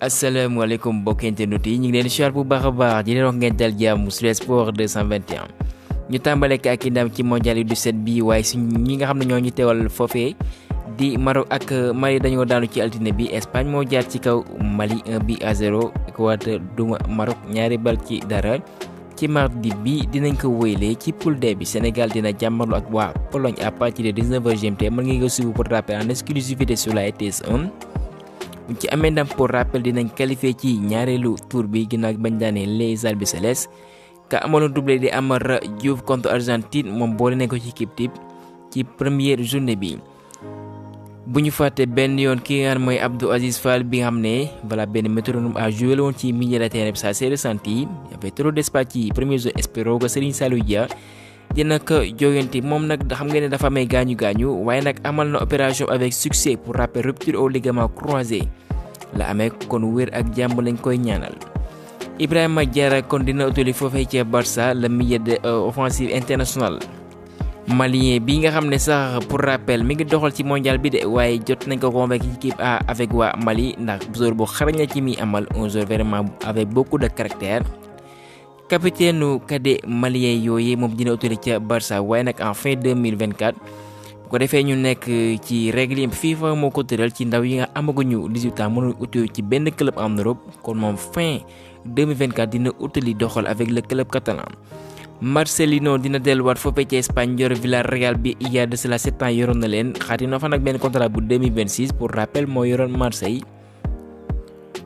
Assalamualaikum mbokk internet yi ñu ngi leen di siyaar bu baax a baax di leen wax ngeen dal jàmm sur Sport 221 ñu tàmbale ak ndam ci mondial U17 bi waaye suñu ñi nga xam ne ñoo ñu teewal foofee di Maroc ak Mali dañoo daanu ci altine bi. Espagne moo jaar ci kaw Mali 1-0. Équateur duma Maroc ñaari bal ci dara. ci mardi bi dinañ ko wéylee ci poule D bi. Sénégal dina jàmmarlu ak waa Pologne à partir de 19h GMT. mën nga ko suivre pour rappel en exclusivité sur la RTS 1. ci amee ndam pour rappel dinañ qualifié ci ñaareelu tour bi ginnaaw bañ daanee les albicelestes ka amaloon doublé di Amara Diouf contre Argentine moom boole nañ ko ci équipe type ci première journée bi. bu ñu fàtte benn yoon ki nga xam mooy Abdou Aziz Fall bi nga xam ne voilà benn métronome a joué woon ci milieu de terrain bi ça s'est ressenti. y avait trop d'espace ci première zone. espéro que Serigne Saliou Dia dina ko jógante moom nag xam ngeen ne dafa amee gaañu waaye nag amal na opération avec succès pour rappel rupture au ligament croisé la amee kon wér ak jàmm lañ koy ñaanal. Ibrahima Diarra kon dina utali foofee ca Barça le milieu de offensive international malien bi nga xam ne sax pour rappel mi ngi doxal ci mondial bi de waaye jot nañ ko convaincre ci équipe A avec waa Mali ndax joueur bu xarañ la ci mi amal un joueur vraiment avec beaucoup de caractère. capitaine nu cadet malien yooyu moom dina utali ca Barça waaye nag en fin 2024 bu ko defee ñu nekk ci règle FIFA moo ko tëral ci ndaw yi nga amaguñu 18 ans mënul utali ci benn club en Europe kon moom fin 2024 dina utali doxal avec le club catalan. Marcelino dina delluwaat foofee ci Espagne yor Villarreal bi il y a de cela 7 ans yoroon na leen xaati na fa nag benn contrat bu 2026 pour rappel moo yoroon Marseille.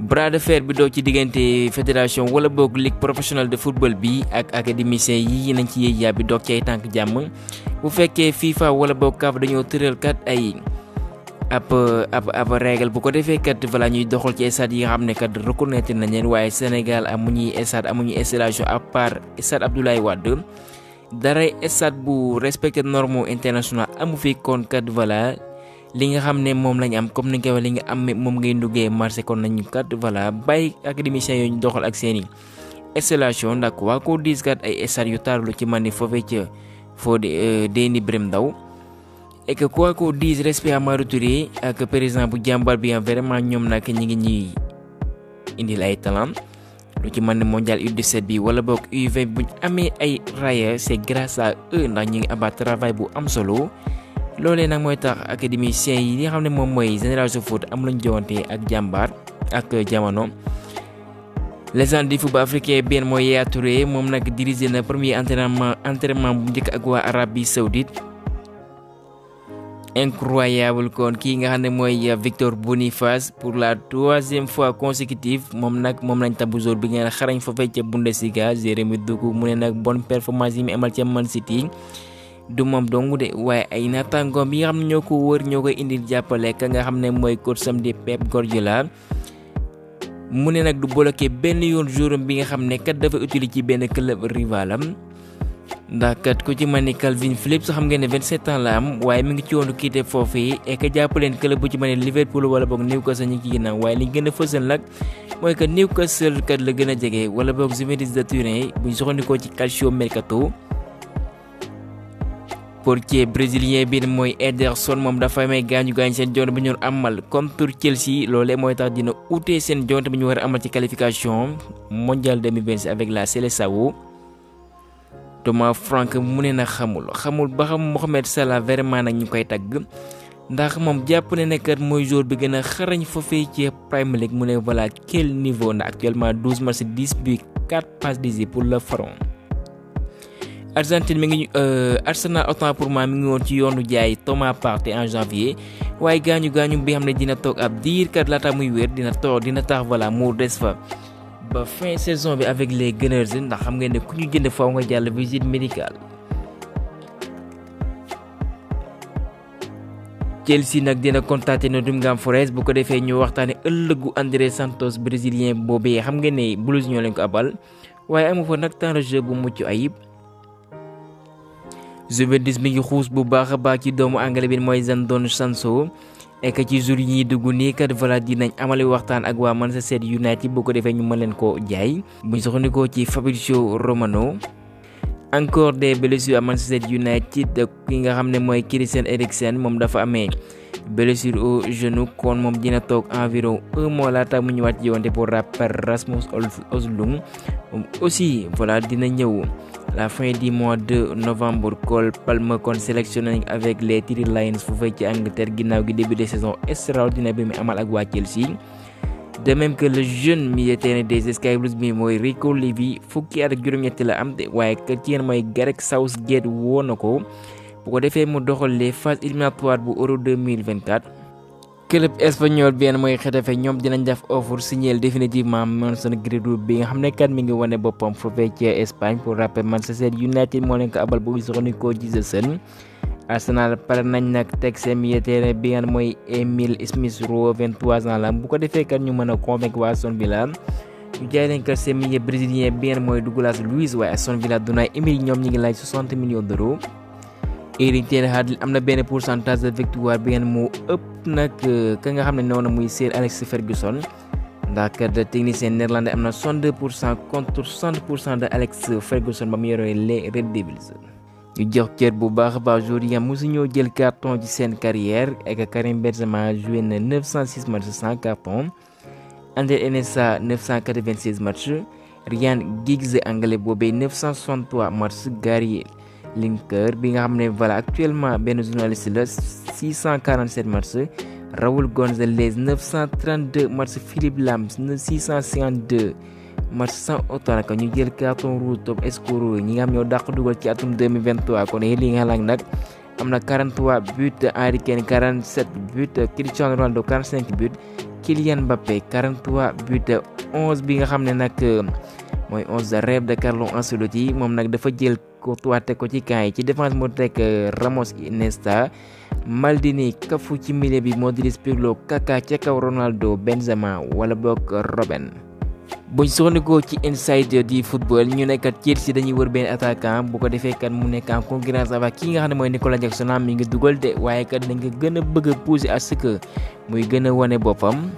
bras de fer bi doo ci diggante fédération wala boog ligue professionnelle de football bi ak académicien yi nañ ci yéey yaa bi doog ci ay tànk jàmm bu fekkee FIFA wala boog CAF dañoo tëral kat ay ab règle bu ko defee kat voilà ñuy doxal ci stade yi nga xam ne kat reconnaître nañ leen waaye Sénégal amuñuy installation à part stade Abdoulaye Wade daray stade bu respecté normes internationales amu fi kon kat voilà li nga xam ne moom lañ am comme ni nga ko li nga am moom ngay duggee marché kon nañu kat voilà bàyyi académiciens yooyu ñu doxal ak seeni installation ndax waa ko diis kat ay stade yu taarlu ci man ni foofee ca foo Déni Birame Ndaw et que quoi qu'on dise respect à Mara Touré ak président bu jàmbar bi vraiment ñoom nag ñi ngi ñuy indil ay talent lu ci mën ne mondial U17 bi wala boog U20 buñ amee ay raaya c'est grâce à eux ndax ñi ngi abat travail bu am solo. loolee nag mooy tax académiciens yi li nga xam ne moom mooy génération foot am lañu jowante ak jàmbaar ak jamono. légende du football africain bien mooy Yaya Touré moom nag dirigé na premier entraînement bu njëkk ak waa Arabie Saoudite. incroyable kon kii nga xam ne mooy Victor Boniface pour la 3e fois consécutive moom lañ tabu jour bi ngeen xarañ foofee ca Bundesliga. Jérémy Doku mu ne nag bonne performance yi mu amal ca Man City du moom dong de waaye ay naataangoom yi nga xam ne ñoo ko wër ñoo koy indil jàppale ka nga xam ne mooy coach am di Pep Guardiola mu ne nag du bloqué benn yoon jouram bi nga xam ne kat dafa utile ci benn club rivalam ndax kat ku ci mel ni Calvin Phillips xam ngeen ne 27 ans la am waaye mi ngi ci woonu kiite foofu yi et que jàppaleen club bu ci mel ni Liverpool wala boog Newcastle ñi ci ginnaaw waaye li gën a fësal nag mooy que Newcastle kat la gën a jege wala boog Juventus de Turin bu ñu soxandikoo ci Calcio Mercato. portier brésilien bi mooy Ederson moom dafa may gaañu seen jonte bi ñu amal contre Chelsea loolee mooy tax dina ute seen jonte bi ñu war a amal ci qualification mondial 2026 avec la Seleção. Thomas Frank mu ne na xamul ba xam Mohamed Salah vraiment nag ñu koy tagg ndax moom jàpp ne nekkat mooy joueur bi gën a xarañ foofee ci Premier League mu ne voilà quel niveau na actuellement 12 matchs 10 buts 4 passes décisives pour le Pharaon. Argentine mi ngi Arsenal autant pour moi mi ngi woon ci yoonu jaay Thomas Partey en janvier waaye gaañu bi xam ne dina toog ab diir kat laata muy wér dina tax voilà mu des fa ba fin saison bi avec les Gunners ndax xam ngeen ne ku ñu jënd faaw nga jàll visite médicale. Chelsea nag dina contacter Nottingham Forest bu ko defee ñu waxtaane ëllëgu André Santos brésilien boobee xam ngeen ne Blues ñoo leen ko abal waaye amu fa nag temps de jeu bu mucc ayib. Juventus mi ngi xuus bu baax a baax ci doomu anglais bi mooy Jadon Sancho et que ci jour yi ñuy dugg nii kat voilà dinañ amali waxtaan ak waa Manchester United bu ko defee ñu mën leen ko jaay buñ soxandikoo ci Fabrizio Romano. encore des blessures à Manchester United ki nga xam ne mooy Christian Eriksen moom dafa amee blessure au genou kon moom dina toog environ 1 mois laata mu ñëwaat ci yoonte. Pour rappel Rasmus Højlund moom aussi voilà dina ñëw la fin du mois de novembre. Cole Palmer kon sélectionné avec les Three Lions foofee ci Angleterre ginnaaw gi début de saison extraordinaire bi mu amal ak waa Chelsea. De même que le jeune milieu terrain des Sky Blues bi mooy Rico Levy fukki at ak juróom-ñett la am waaye ka ci yéen mooy Gareth Southgate woo na ko bu ko defee mu doxal les phases éliminatoires bu Euro 2024. club espagnol bi mooy Getafe ñoom dinañ def offre signer définitivement Mason Greenwood bi nga xam ne kat mi ngi wane boppam foofee ci Espagne. Pour rappel Manchester United moo leen ko abal bu soxnikoo ci saison. Arsenal pare nañ nag teg seen milieu terrain bi nga mooy Emile Smith Rowe 23 ans la bu ko defee kat ñu mën a convaincre waa Aston Villa ñu jaay leen kat seen milieu brésilien bi nga mooy Douglas Luiz waaye Aston Villa Unai Emery ñoom ñi ngi laaj 60 millions d'euros. Erik ten Hag am na benn pourcentage de victoire bi ngeen moo ëpp nag ka nga xam ne noonu muy Sir Alex Ferguson ndax kat technicien néerlandais am na 62% contre 60% de Alex Ferguson ba mu yoree les Red Devils. ñu jox cër bu baax a baax joueurs yi mosu ñoo jël carton ci seen carrière ak Karim Benzema joué na 906 matchs sans carton. André Iniesta 996 matchs. Ryan Giggs anglais boobee 963 matchs. Gary Lineker bi nga xam ne voilà actuellement benn journaliste la 647 matchs. Raúl González 932 matchs. Philippe Lam 652 match sans autant nag ñu jël carton rouge top scoreur ñi nga xam ñoo dàq dugal ci atum 2023 kon Erling Haaland nag am na 43 buts, Harry Kane 47 buts, Cristiano Ronaldo 45 buts, Kylian Mbappé 43 buts, 11 bi nga xam ne nag mooy 11 de rêve de Carlo Ancelotti moom nag dafa jël Courtois teg ko ci camp yi ci défense moo teg Ramos, Iniesta, Maldini, Cafu ci milieu bi Modric, Pirlo, Kaka ca kaw Ronaldo, Benzema wala boog Robben. buñ soxnikoo ci inside di football ñu nekkat Chelsea dañuy wër benn attaquant bu ko defee kat mu nekk en concurrence avec ki nga xam ne mooy Nicolas Jackson mi ngi dugal de waaye kat dañ ko gën a bëgg a pousser à ce que muy gën a wane boppam.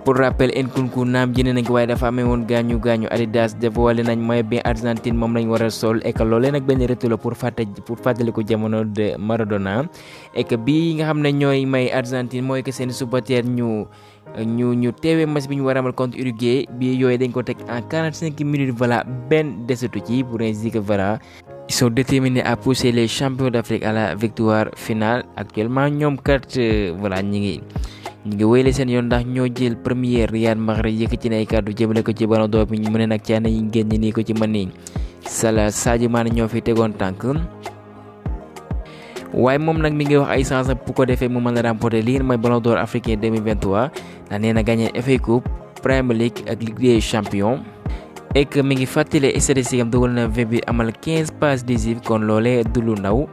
pour rappel Nkunku naam jënd nañ ko waaye dafa amee woon gaañu Adidas dévoilé nañ mooy bien Argentine moom lañ war a sol et que loolee nag benn retour la pour fàttali ko jamono de Maradona et que bii nga xam ne ñooy may Argentine mooy que seen supporter ñu teewee match bi ñu war a amal contre Uruguay bi yooyu dañ ko teg en 45 minutes voilà benn desatu ci pour ainsi que voilà ils sont déterminés à pousser les champions d'Afrique à la victoire finale. Actuellement ñoom kat voilà ñi ngi wéyle seen yoon ndax ñoo jël première. Riyad Mahrez yëkkati na ay kàddu jëmale ko ci Ballon d'Or bi ñu mu ne nag caana yi génn nii ko ci mën ni Sadio Mané ñoo fi tegoon tànk waaye moom nag mi ngi wax ay chance bu ko defee mu mën a remporter lii mooy Ballon d'Or africain 2023 ndax nee na gagné FA Cup, Premier League ak Ligue des Champions et que mi ngi fàttali statistique am dugal na 20 bi amal 15 passes décisives kon loolee du lu ndaw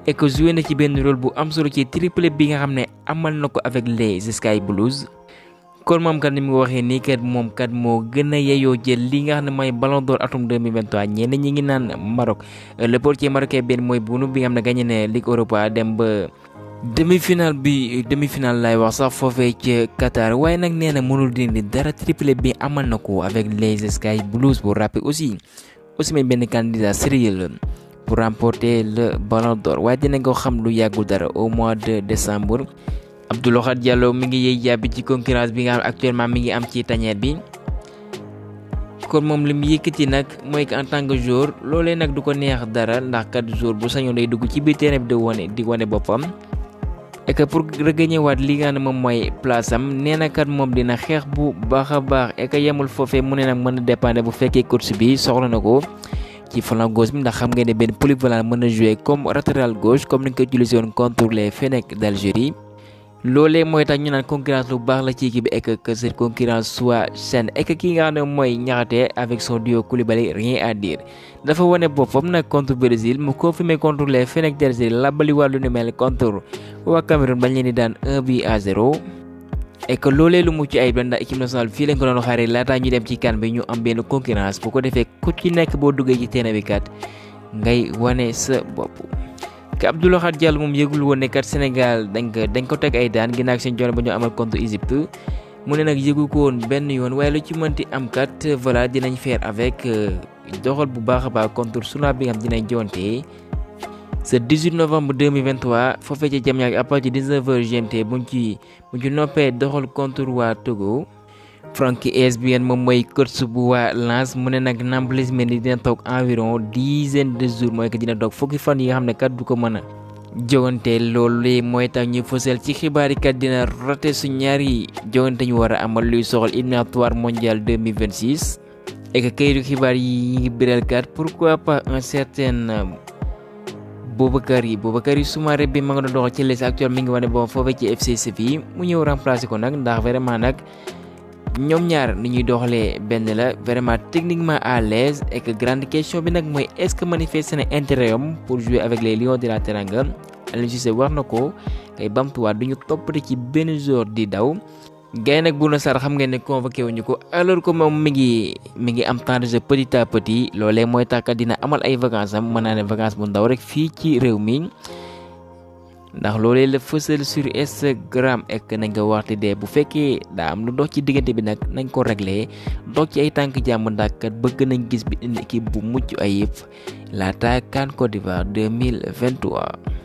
et que joué na ci benn rôle bu am solo ci triplé bi nga xam ne amal na ko avec les Sky Blues. kon moom kat ni mu waxee nii kat moom kat moo gën a yeyoo jël li nga xam ne mooy Ballon d'Or atum 2023 ñenn ñi ngi naan Maroc le portier marocain benn mooy Bounu bi nga xam ne gagné na Ligue Europa dem ba demi-finale lay wax sax foofee ci Qatar waaye nag nee na mënul dindi dara triplé bi amal na ko avec les Sky Blues. pour rappeler aussi may benn candidat sérieux la pour remporter le Ballon d'Or waaye dina ko xam lu yàggul dara au mois de décembre. Abdoulaye Khat Diallo mi ngi yey yàbbi ci concurrence bi nga xam actuellement mi ngi am ci tanière bi kon moom li mu yëkkati nag mooy que en tant que joueur loolee nag du ko neex dara ndax kat joueur bu sañoon day dugg ci biir terrain bi di wane boppam et que pour regagner waat li nga xam ne moom mooy place am nee na kat moom dina xeex bu baax a baax et que yemul foofee mu ne nag mën a dépendre bu fekkee coach bi soxla na ko ci flanc gauche bi ndax xam ngeen ne benn polyvalent mën a jouer comme latéral gauche comme ni nga ko utilisé woon contre les Fennecs d'Algérie. loolee mooy tax ñu naan concurrence lu baax la ci équipe bi et que cette concurrence soit saine et que ki nga xam ne mooy Niakhaté avec son duo Koulibaly rien à dire dafa wane boppam nag contre Brésil mu confirmé contre les Fennecs d'Algérie labali wàllu ni mel contre waa Cameroun bañ leen di daan 1-0 et que loolee lu mucc ayib la ndax équipe nationale fii lañ ko doon xaaree laataa ñu dem ci CAN bi ñu am benn concurrence bu ko defee ku ci nekk boo duggee ci terrain bi kat ngay wane sa bopp. ka Abdoulaye Khat Diallo moom yëgul woon ne kat Sénégal dañ ko teg ay daan ginnaaw seen jono ba ñu amal contre Égypte mu ne nag yëgu ko woon benn yoon waaye lu ci mënti am kat voilà dinañ faire avec doxal bu baax a baax contre Soudan bi nga xam dinañ jonte ce 18 novembre 2023 foofee ci Diamniadio à partir de 19h GMT buñ ci noppee doxal contre waa Togo. Frenkie ESPN moom mooy coach bu waa Lens mu ne nag Nampalys Mendy dina toog environ dizaine de jours mooy que dina toog fukki fan yi nga xam ne kat du ko mën a jogante loolu mooy tax ñu fësal ci xibaar yi kat dina raté su ñaari jogante ñu war a amal luy soxal éliminatoire mondial 2026 et que kayitu xibaar yi ñu ngi biral kat pourquoi pas un certain Boubakary Soumaré bi ma nga doon doxal ci les actuel mi ngi wane bon foofee ci FC Séville mu ñëw remplacer ko nag ndax vraiment nag ñoom ñaar ni ñuy doxalee benn la vraiment techniquement à l'aise et que grande question bi nag mooy est-ce que manifester na intérêt am pour jouer avec les Lions de la Teranga Aliou Cissé wax na ko kay bamtuwaat du ñu toppati ci benn jour di daw gay nag Bouna Sarr xam ngeen ne convoqué wuñu ko alors que moom mi ngi am temps de jeu petit à petit loolee mooy tax kat dina amal ay vacances am mën naa ne vacances bu ndaw rek fii ci réew mi ndax loolee la fësal sur Instagram ek nañ ko waxte de bu fekkee daa am lu dox ci diggante bi nag nañ ko réglé dox ci ay tànk jàmm ndax kat bëgg nañ gis bi indi équipe bu mucc ayib laata CAN Côte d'Ivoire 2023.